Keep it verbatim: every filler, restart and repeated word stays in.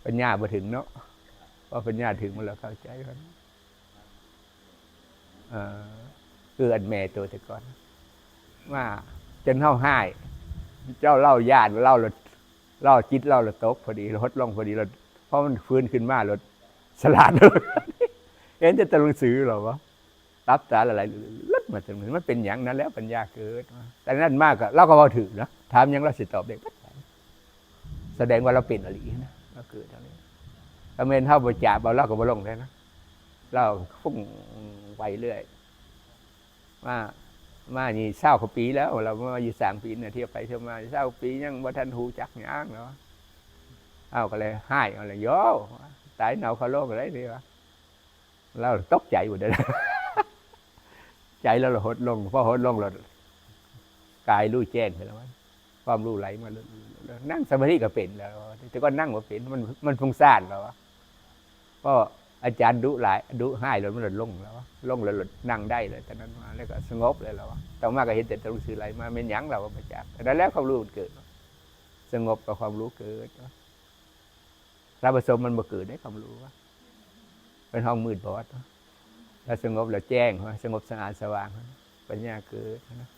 ปัญญาบ่ถึงเนาะ ว่าปัญญาถึงมันแล้วเข้าใจมัน เออ คืออันแม่ตัวแต่ก่อน ว่าจนเฮาหาย เจ้าเล่าย่านเล่าละ เล่าจิตเล่าละตกพอดี ลดลงพอดี แล้วพอมันฟื้นขึ้นมา ลดสลาด เห็นแต่ตัวหนังสือเหรอวะ รับสารอะไร ลดมาตรงนี้ มันเป็นอย่างนั้นแล้วปัญญาเกิดมา แต่นั้นมากอะ เราก็เว้าถือนะ ถามหยังเราสิตอบได้ แสดงว่าเราเป็นอรินะ เราเกิดอย่างนี้ ถ้าแม่นเฮาบ่จับเอา เราก็บ่ลงได้นะ เราฟุ้งไปเรื่อย มา มานี่ซาวกว่าปีแล้ว เรามาอยู่สามปีเนี่ย เที่ยวไปเที่ยวมาซาวกว่าปียังบ่ทันฮู้จักหยังเนาะ เอาก็เลยหาย เอาเลย โย ตายเนาเขาโลกอะไรนี่วะ เราตกใจหมดเลย ใจเราละหดลง พอหดลงแล้ว กายรู้แจ้งไปแล้ว ความรู้ไหลมาเลย นั่งสมาธิก็เป็นแล้ว แต่ก็นั่งบ่เป็น มัน มันฟุ้งซ่านแล้ววะ ก็อาจารย์ดุหลาย ดุหายแล้ว มันลดลงแล้ววะ ลงแล้วลดนั่งได้เลย ตอนนั้นมา แล้วก็สงบเลยแล้ววะ ต่อมาก็เห็นแต่ตัวหนังสือไหลมา แม่นหยังเราก็บ่จัก แต่นั้นแล้วความรู้มันเกิด สงบกับความรู้เกิด ถ้าผสมมันบ่เกิดได้ความรู้วะ เป็นห้องมืดบอดวะ ถ้าสงบแล้วแจ้งวะ สงบสะอาดสว่างวะ ปัญญาเกิดนะ